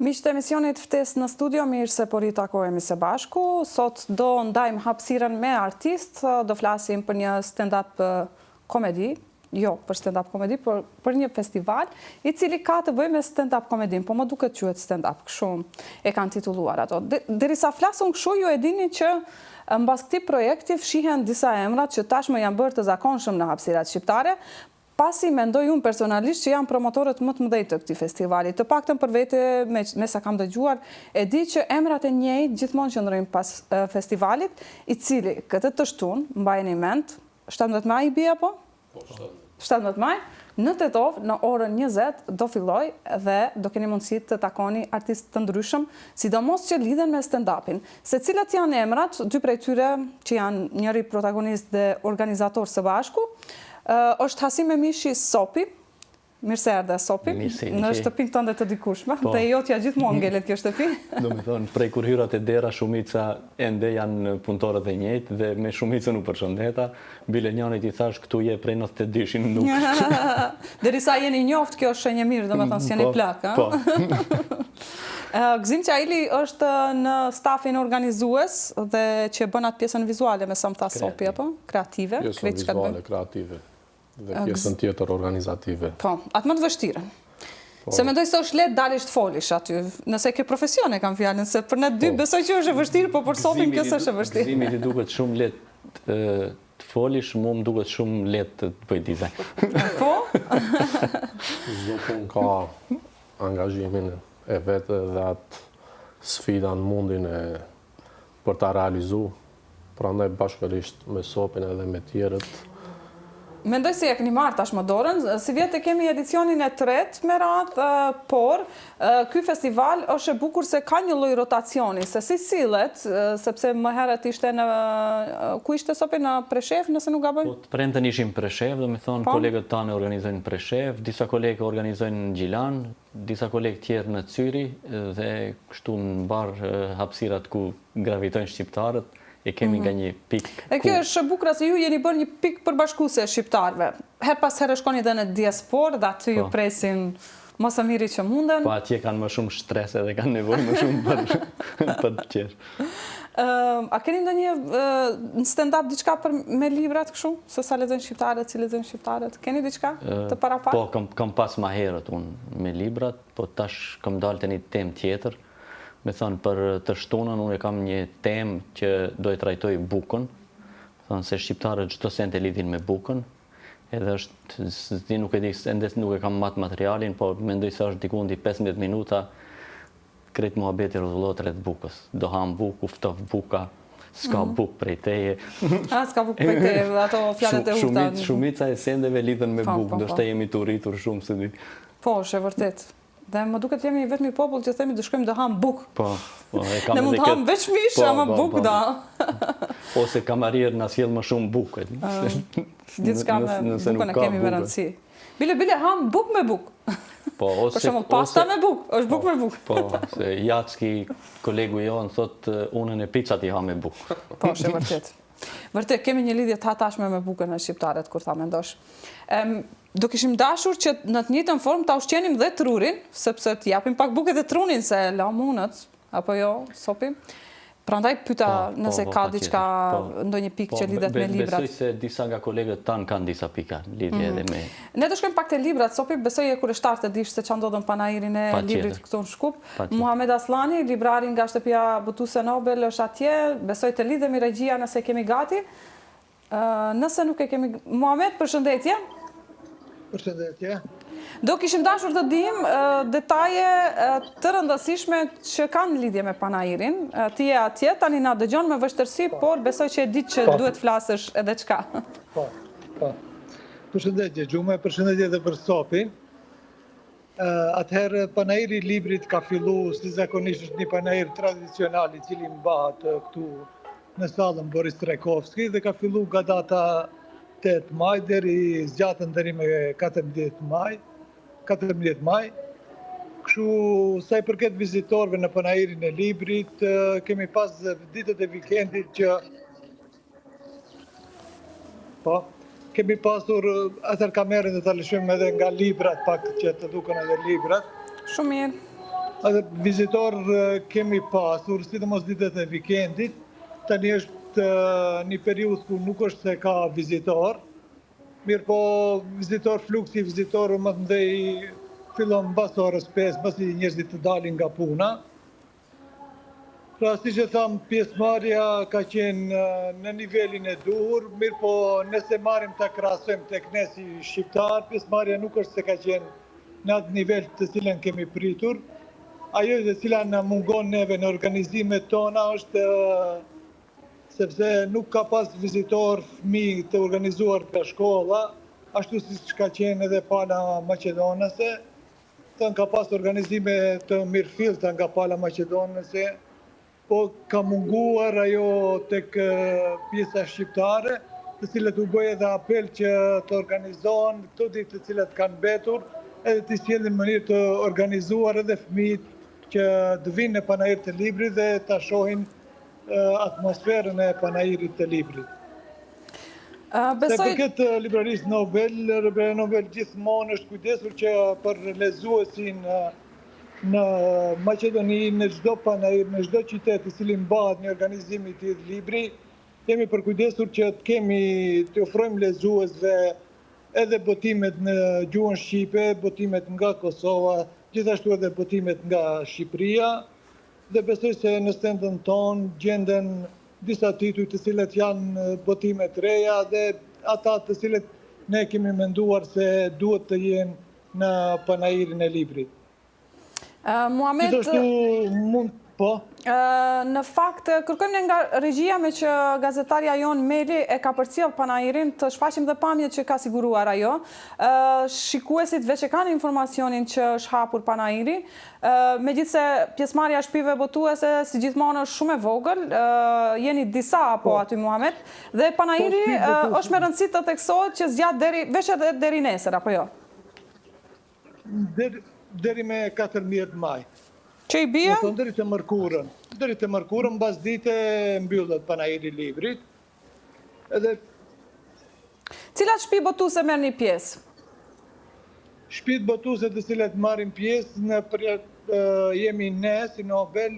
Miqtë e emisionit Ftesë në Studio, mirë se po ritakohemi së bashku. Sot do ndajmë hapësirën me artistë, do flasim për një stand-up komedi, jo për stand-up komedi, por për një festival i cili ka të bëjë me stand-up komedinë, po më duket quhet stand-up, kështu e kanë titulluar ato. Derisa flas unë kështu, ju e dini që mbas këtij projekti fshihen disa emra që tashmë janë bërë të zakonshëm në hapësirat shqiptare, Pasi mendoj unë personalisht që janë promotorët më të mëdhenj të këtij festivali, të paktën për vete me me sa kam dëgjuar, e di që emrat e njëjtë gjithmonë qëndrojnë pas festivalit, i cili këtë të shtunë, mbajeni mend, 17 maj i bie apo? Po, 17. 17 maj, në Tetovë, në orën 20 do fillojë dhe do keni mundësi të takoni artistë të ndryshëm, sidomos që lidhen me stand-up-in. Se cilët janë emrat, dy prej tyre që janë njëri protagonist dhe organizator së bashku, Është Hasim Memishi Sopi. Mirë se erdhe Sopi. Në shtëpinë tënde të dikurshme, po. Dhe jotja gjithmonë ngelet kjo shtëpi. Domethënë, prej kur hyra te dera, shumica ende janë punëtorët e njëjtë dhe me shumicën u përshëndeta. Bile njanit i thash, këtu je prej 92-shin nuk. Derisa jeni njoft, kjo është shenjë e mirë, domethënë, s'jeni po, plak, a? Po. Gëzim Qaili është në stafin organizues dhe që bën atë pjesën vizuale, me sa më tha Sopi, apo? Kreative. Pjesën vizuale, kreative. Dhe pjesën tjetër organizative. Po, atë më të vështirën. Po. Se mendoj se është lehtë dalish të folish aty, nëse ke profesion e kam fjalën, se për ne dy po. besoj që është e vështirë, po për Sopin kjo s'është e vështirë. Gëzimit i duket shumë lehtë të folish, mua më duket shumë lehtë të bëj dizajn. Po? Çdo punë ka angazhimin e vet dhe atë sfida në mundin e për ta realizu, prandaj bashkërisht me Sopin edhe me tjerët. Mendoj se ia keni marrë tashmë dorën, sivjet e kemi edicionin e tretë me radhë, por ky festival është e bukur se ka një lloj rotacioni, se si sillet, sepse më herët ishte në, ku ishte Sopi, në Preshevë, nëse nuk gaboj? Po, të premten ishim në Preshevë, domethënë po. kolegët tanë organizojnë në Preshevë, disa kolegë organizojnë në Gjilan, disa kolegë tjerë në Cyrih dhe kështu në mbarë hapësirat ku gravitojnë shqiptarët, e kemi nga një pikë ku... E kjo është e bukura se ju jeni bërë një pikë përbashkuese e shqiptarëve. Herë pas here shkoni dhe në diasporë dhe aty ju po. presin më së miri që munden. Po atje kanë më shumë stres edhe kanë nevojë më shumë për për të qeshur. A keni ndonjë në stand-up diçka për me librat kështu? Se sa lexojnë shqiptarët, si lexojnë shqiptarët? Keni diçka të paraparë? Po, kam kam pas ma herët unë me librat, po tash kam dalë te një temë tjetër. Me thënë për të shtunën unë e kam një temë që do e trajtoj bukën. Me thënë se shqiptarët çdo send e lidhin me bukën. Edhe është, s'di nuk e di, ende nuk e kam mat materialin, po mendoj se është diku ndi 15 minuta Krejt muhabeti rrotullohet rreth bukës. Do ham bukë, u ftof buka, s'ka mhm. bukë prej teje. A, s'ka bukë prej teje, dhe ato fjalët e urta. Shumica e sendeve lidhen me po, bukë, po, ndoshta po. jemi të uritur shumë, s'e di. Po, është e vërtetë. Dhe më duket jemi i vetmi popull që themi të shkojmë do ham bukë. Po, po, e kam edhe këtë. Ne mund të ham veç mish, po, ama po, bukë po. do. Ose kamarier na sjell më shumë bukë. Gjithçka me bukën e kemi me rëndësi. Bile bile ham bukë me bukë. Po, ose Për shembull, pasta me bukë, është bukë po, me bukë. Po, se Jacki, kolegu jonë, thotë unë edhe picat i ha me bukë. Po, është e vërtetë. Vërtet, kemi një lidhje të hatashme me bukën ne shqiptarët, kur ta mendosh. Em, do kishim dashur që në të njëjtën formë ta ushqenim dhe trurin, sepse të japim pak bukë edhe trunin, se lamë unët, Apo jo, Sopi? Prandaj pyta po, po, nëse po, ka diçka, po, ndonjë pikë po, që lidhet me librat. Besoj se disa nga kolegët tanë kanë disa pika lidhje mm -hmm. edhe me... Ne do shkojmë pak te librat, Sopi, besoj je kureshtar të dish se ça ndodh në panairin e librit këtu në Shkup. Muhamed Asllani, librari nga shtëpia botuese Nobel është atje, besoj të lidhemi regjia nëse kemi gati. Nëse nuk e kemi... Muhamed, përshëndetje. Përshëndetje. Do kishim dashur të dim detaje të rëndësishme që kanë lidhje me panairin. Ti je atje, tani na dëgjon me vështirësi, po. por besoj që e di që po. duhet flasësh edhe çka. Po, po. Përshëndetje, Gjume, përshëndetje edhe për Sopin. Atëherë, panairi i librit ka fillu, si zakonisht është një panair tradicional i cili mbahet këtu në sallën Boris Trajkovski dhe ka fillu nga data 8 maj deri zgjatën deri me 14 maj, 14 maj. Kështu sa i përket vizitorëve në panairin e librit, kemi pas ditët e vikendit që Po, kemi pasur atëherë kamerën dhe ta lëshojmë edhe nga librat pak që të duken edhe librat. Shumë mirë. Edhe vizitor kemi pasur, sidomos ditët e vikendit, tani është një periudhë ku nuk është se ka vizitor, mirëpo vizitor, fluksi i vizitorëve më të mëdhej fillon mbas orës 5, mbasi njerëzit të dalin nga puna. Pra, siç e thamë, pjesëmarrja ka qenë në nivelin e duhur, mirëpo nëse marrim ta krahasojmë tek ne si shqiptar, pjesëmarrja nuk është se ka qenë në atë nivel të cilën kemi pritur. Ajo e cila na mungon neve në organizimet tona është sepse nuk ka pas vizitor fëmijë të organizuar nga shkolla, ashtu siç ka qenë edhe pala maqedonase. Thënë ka pas organizime të mirëfillta nga pala maqedonase, po ka munguar ajo tek pjesa shqiptare, të cilët u bëj edhe apel që të organizohen këto ditë të cilat kanë mbetur, edhe t'i sjellin në mënyrë të organizuar edhe fëmijët që të vinë në panair të librit dhe ta shohin atmosferën e panairit të librit. Besoj... Sa i përket librarisë Nobel, libraria Nobel gjithmonë është kujdesur që për lexuesin në Maqedoni, në çdo panair, në çdo qytet i cili mbahet një organizim i tillë libri, jemi përkujdesur që të kemi të ofrojmë lexuesve edhe botimet në gjuhën shqipe, botimet nga Kosova, gjithashtu edhe botimet nga Shqipëria, dhe besoj se në stendën tonë gjenden disa tituj të cilët janë botime të reja dhe ata të cilët ne kemi menduar se duhet të jenë në panairin e librit. Muhamet, Gjithashtu mund po. Në fakt, kërkojmë ne nga regjia meqë gazetarja jonë Meli e ka përcjellë panairin, të shfaqim dhe pamjet që ka siguruar ajo. Shikuesit veç e kanë informacionin që është hapur panairi, Megjithëse pjesëmarrja e shtëpive botuese si gjithmonë është shumë e vogël, jeni disa apo po. aty Muhamet, dhe panairi po, është me rëndësi të theksohet që zgjat deri veç edhe deri nesër apo jo? Deri deri me 14 maj. Që i bie? Do deri të mërkurën. Deri të mërkurën mbas dite mbyllet panairi i librit. Edhe Cilat shtëpi botuese merrni pjesë? Shtëpitë botuese të cilat marrin pjesë në për, jemi ne si Nobel,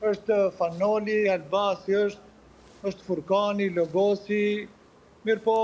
është Fan Noli, Albasi është, është Furkani, Logosi, mirëpo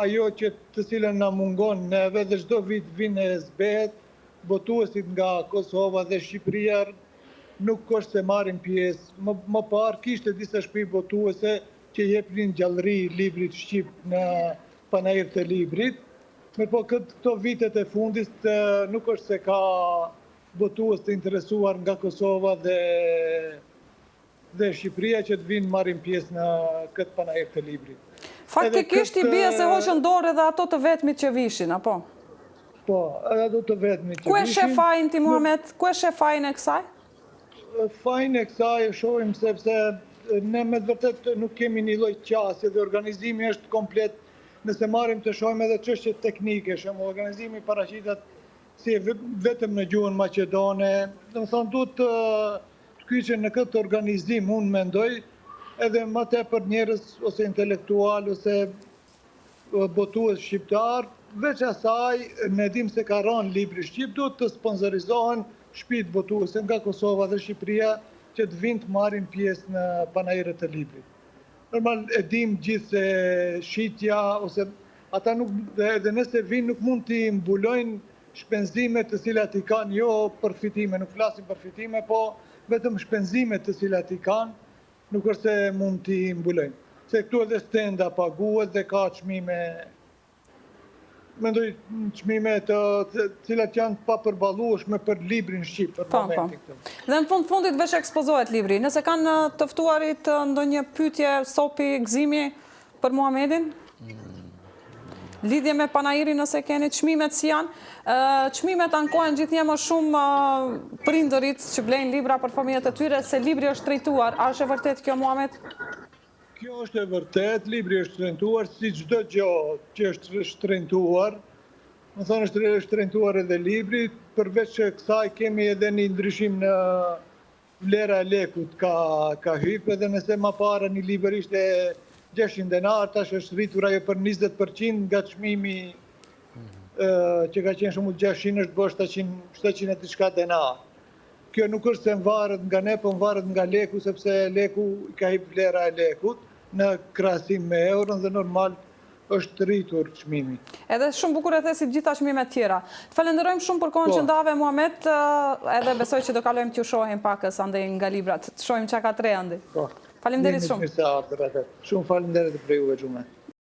ajo që të cilën na mungon neve dhe çdo vit vjen e zbehet, botuesit nga Kosova dhe Shqipëria nuk është se marrin pjesë. Më, më parë kishte disa shtëpi botuese që jepnin gjallëri librit shqip në panair të librit, mirëpo këto vitet e fundit nuk është se ka botues të interesuar nga Kosova dhe dhe Shqipëria që të vinë marrin pjesë në këtë panair të librit. Faktikisht i bie se hoqën dorë edhe ato të vetmit që vishin, apo? Po, edhe ato të vetmit që vishin. Ku e sheh fajin ti Muhamet? Ku e sheh fajin e kësaj? Fajin e kësaj e shohim sepse ne me të vërtetë nuk kemi një lloj qasje dhe organizimi është komplet, nëse marrim të shohim edhe çështjet teknike, shembull organizimi paraqitet si vetëm në gjuhën maqedone, domethënë duhet të të kyçen në këtë organizim, unë mendoj, edhe më tepër njerëz ose intelektualë ose botues shqiptar, veç asaj, ne dimë se ka rënë libri shqip, duhet të sponsorizohen shtëpitë botuese nga Kosova dhe Shqipëria që të vinë të marrin pjesë në panairet e librit. Normal e dimë gjithë se shitja ose ata nuk edhe nëse vinë nuk mund t'i mbulojnë shpenzimet të cilat i kanë, jo për fitime, nuk flasim për fitime, po vetëm shpenzimet të cilat i kanë, Nuk është se mund t'i mbulojnë. Se këtu edhe stenda paguhet dhe ka çmime, mendoj çmime të cilat janë të papërballueshme për librin shqip për po, po. momentin këtë. Dhe në fund fundit veç ekspozohet libri. Nëse kanë të ftuarit ndonjë pyetje, Sopi, Gëzimi për Muhamedin? Lidhje me panairin nëse keni çmimet si janë. Çmimet ankohen gjithnjë më shumë prindërit që blejnë libra për fëmijët e tyre se libri është shtrenjtuar. A është e vërtetë kjo Muhamet? Kjo është e vërtetë, libri është shtrenjtuar si çdo gjë që është shtrenjtuar. Domethënë është shtrenjtuar edhe libri, përveç kësaj kemi edhe një ndryshim në Vlera e lekut ka ka hyp edhe nëse ma para një libër ishte 600 denar, tash është rritur ajo për 20% nga çmimi që ka qenë shembull 600 është bërë 700 700 e diçka denar. Kjo nuk është se mvaret nga ne, po mvaret nga leku, sepse leku i ka hip vlera e lekut në krahasim me euron dhe normal është rritur çmimi. Edhe shumë bukur e the si të gjitha çmimet tjera. Të falenderojmë shumë për kohën që ndave Muhamet, edhe besoj që do kalojmë t'ju shohim pakës andej nga librat. Të shohim çka ka të re andej. Po. Faleminderit shumë. Mirë se ardhët. Shumë faleminderit për juve Gjume.